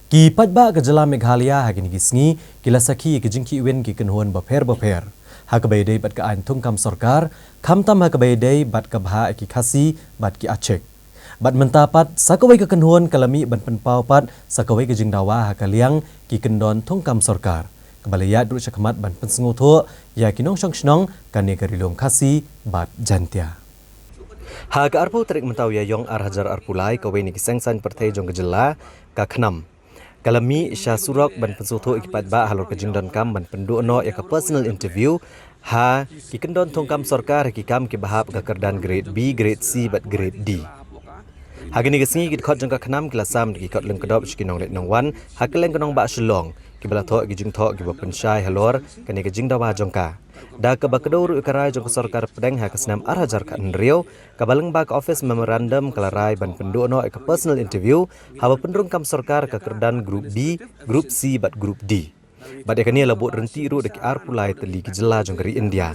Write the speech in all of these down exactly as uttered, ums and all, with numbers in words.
Ki paidbah ka jylla Meghalaya ha kine ki sngi ki la sakhi ïa ki jingkhih win ki kynhun bapher bapher ha kaba ïadei bad ka aiñ thungkam sorkar, khamtam ha kaba ïadei bad ka bhah ïa ki Khasi bad ki Achik. Bad mynta pat sa kawei ka kynhun ka la mih ban pynpaw pat sa kawei ka jingdawa ha ka liang ki kyndon thungkam sorkar, kaba la ïaid ruh shakhmat ban pynsngewthuh ïa ki nongshong shnong kane ka Ri Lum Khasi bad Jaiñtia. Ha ka arphew tarik mynta u Ïaïong ar hajar arphew lai, kawei na ki seng saiñ pyrthei jong ka jylla, ka KHNAM, ka la mih sha surok ban pynsngewthuh ïa ki paidbah halor ka jingdonkam ban pynduh noh ïa ka personal interview ha ki kyndon thungkam sorkar ha ki kam kiba hap ka kyrdan grade B, grade C bad grade D. Ha kine ki sngi ki dkhot jong ka KHNAM ki la sam da ki kot lyngkdop sha ki nongleit nongwan ha kylleng ka nongbah Shillong, kiba la thoh ïa ki jingthoh kiba pynshai halor kane ka jingdawa jong ka. Da kaba kdew ruh ïa ka rai jong ka sorkar pdeng ha ka snem ar hajar khathynriew, kaba lyngba ka office memorandum ka la rai ban pynduh noh ïa ka personal interview haba pynrung kam sorkar ka kyrdan group B, group C bad group D. Bad ïa kane la bud ryntih ruh da ki arphew lai tylli ki jylla jong ka ri India,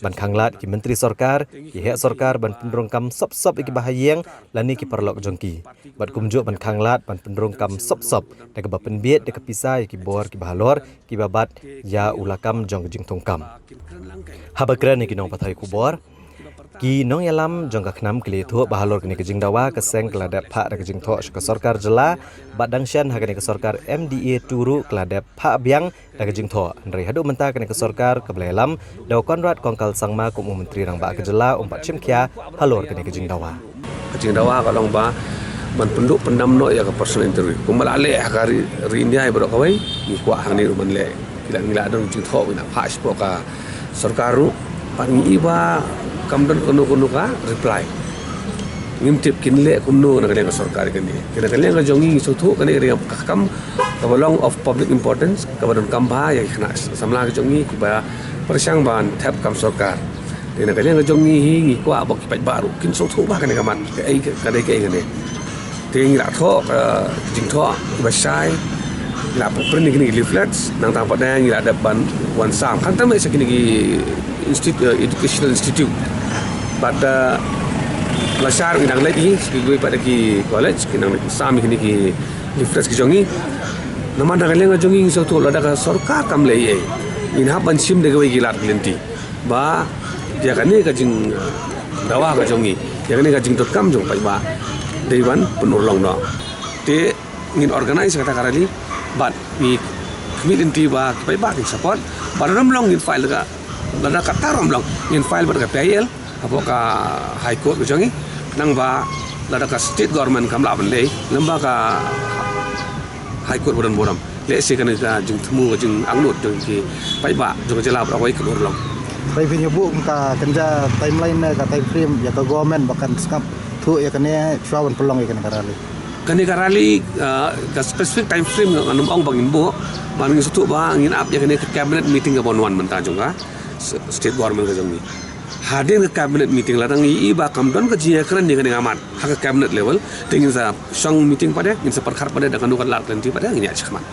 ban khanglad ki myntri sorkar, ki heh sorkar ban pynrung kam sop sop ïa kiba ha ïing lane ki paralok jong ki. Bad kumjuh ban khanglad ban pynrung kam sop sop da kaba pynbieit da ka pisa ïa ki bor kiba halor kiba bat ïa u lakam jong ka jingthungkam. Haba kren ïa ki nongpathai khubor, ki nongïalam jong ka KHNAM ki la ïathuh ba halor kane ka jingdawa ka seng ka la dep phah da ka jingthoh sha ka sorkar jylla, bad dang shen ha kane ka sorkar M D A two ruh ka la dep phah biang da ka jingthoh. Hynrei haduh mynta kane ka sorkar kaba la ïalam da u Conrad Kongkal Sangma kum u Myntri Rangbah ka jylla um pat shim khia halor kane ka jingdawa. Ka jingdawa ka long ba ban pynduh pyndam noh ïa ka personal interview kumba la leh ha ka ri, ri India baroh kawei. Ngi kwah hangne ruh ban leh, ki la, ngi la don jingthoh, ngi la phah shapoh ka sorkar ruh, bad ngi i ba kam don kano kano ka reply. Ngim tip kin leh kumno na ka liang ka sorkar kane. Kane ka liang ka jong ngi, ngi sngewthuh kane ka liang ka kam kaba long of public importance, kaba donkam bha ïa ki khynnah samla ka jong ngi kiba pyrshang ban thep kam sorkar. Te na ka liang ka jong ngi hi, ngi kwah ba ki paidbah ruh kin sngewthuh bha kane ka mat, kaei ka, ka dei kaei kane. Te ngi la thoh ka jingthoh kiba shai, ngi la print ïa kine ki leaflets, nangta pat de ngi la dep ban wan sam. Khamtam eh sha kine ki institu-, eh, educational institute. Bad, eh, la shai ruh ngi dang leit hi sha kiwei pat de ki college, ki dang leit sam ïa kine ki leaflets ki jong ngi. Namar na ka liang ka jong ngi ngi sngewthuh lada ka sorkar kam leh ei, ngin hap ban shim da kawei ki lad ki lynti. Ba ïa kane ka jingdawa ka jong ngi, ïa kane ka jingdonkam jong paidbah, dei ban pynurlong noh. Te ngin organize kata ka rally, bad ngi khmih lynti ba ki paidbah kin support. Bad lada ym long ngin file ka, lada kata ruh ym long ngin file bad ka P I L hapoh ka High Court ka jong ngi. Nangba lada ka state government kam lah ban leh, lem bad ka High Court ba don burom. Lehse kane ka jingthmu, ka jingangnud jong ki paidbah jong ka jylla baroh kawei kan urlong. Trai phi ïa buh ka kynja timeline ne ka time frame ïa ka government ba kan sngap thuh ïa kane shuwa ban pynlong ïa kane ka rally. Kane ka rally, ah, ka specific time frame ngan ym ong ba ngin buh, ba ngin sngewthuh ba ngin ap ïa kane ka cabinet meeting kaba wan mynta jong ka s-, state government ka jong ngi. Hadien ka cabinet meeting lada ngi i ba kam don ka jingïakren ïa kane ka mat ha ka cabinet level, te ngin sa shong meeting pat de, ngin sa pyrkhat pat de da kano ka lad ka lynti pat de, ngin ïaid shakhmat.